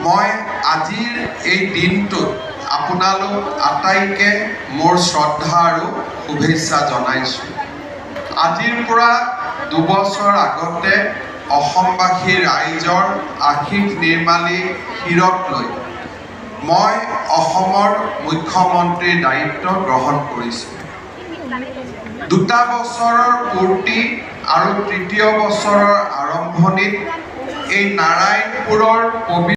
মই আজিৰ এই দিনটোত আপোনালোক আটাইকে মোৰ শ্ৰদ্ধা আৰু শুভেচ্ছা জনাইছোঁ। আজিৰ পৰা 2 বছৰ আগতে অসমবাসী ৰাইজৰ আশীষ নিৰ্মালি শিৰত লৈ মই অসমৰ মুখ্যমন্ত্ৰীৰ দায়িত্ব গ্ৰহণ কৰিছোঁ। দুটা বছৰৰ পূৰ্তি আৰু তৃতীয় বছৰৰ আৰম্ভণিত এই নাৰায়ণপুৰৰ পবিত্ৰ